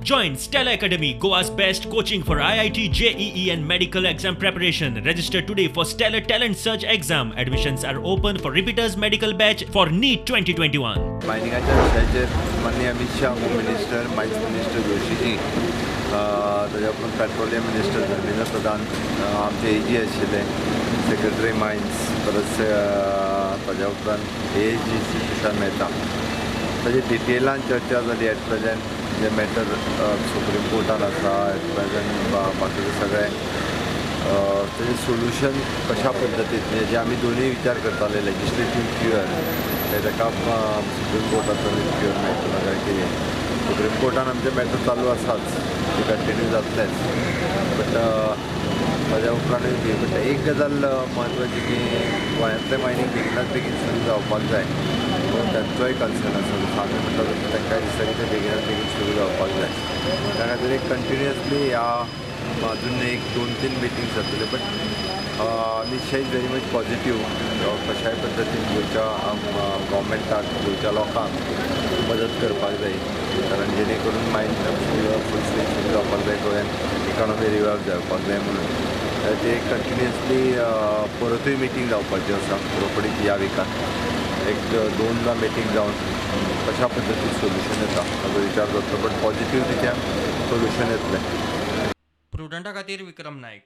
Join Stellar Academy, Goa's best coaching for IIT, JEE and medical exam preparation. Register today for Stellar Talent Search exam. Admissions are open for repeaters medical batch for NEET 2021. मायनिंगाच्या विशयाचेर माननीय Amit Shah, home minister, mines minister Joshiji, ताज्या उपरांत petroleum minister Dharmendra Pradhan, आमचे ए जी आशिल्ले secretary mines, परत ताज्या उपरांत AAGC Tushar Mehta, ताजे डिटेलान चर्चा जाली. एट प्रेझेंट जे मॅटर सुप्रीम कोर्टान आसा, एट प्रेझेंट बाकीचे सगळे ताजें सोल्युशन कशा पद्दतीन, म्हणजे जे आमी दोनूय विचार करताले, लेजिस्लेटीव क्युअर काय ताका सुप्रीम कोर्टांतल्यान क्युअर मेळटलो काय कितें. सुप्रीम कोर्टान आमचें मॅटर चालू आसाच, ते कंटिन्यू जातलेंच, बट ताज्या उपरांतूय बी बट एक गजाल म्हत्वाची की गोंयांतलें मायनींग बेगिनात बेगीन सुरू जावपाक जाय म्हणून तांचोय कन्सर्न आसा. जसो आमी म्हणटा तशें तांकां दिसता की तें बेगिनात बेगीन सुरू जावपाक जाय. त्या खातीर एक कंटिन्युअसली ह्या अजून एक 2-3 मिटींग्स जातल्यो, but Amit Shah is very much positive. कशाय पद्दतीन गोंयच्या गव्हर्मेंटाक, गोंयच्या लोकांक मदत करपाक जाय, कारण जेणे करून मायन फूल स्लेज सुरू जावपाक जाय, गोंयान इकॉनॉमी रिवायव जावपाक जाय म्हणून ते कंटिन्युअसली परतूय मिटींग जावपाची आसा रोखडीच ह्या विकान एक 2दा मिटींग जावन कशा पद्दतीन सोल्युशन येता ताजो विचार जातलो, बट पॉझिटिव्ह रित्या सोल्युशन येतलें. प्रुडंटा खातीर विक्रम नायक.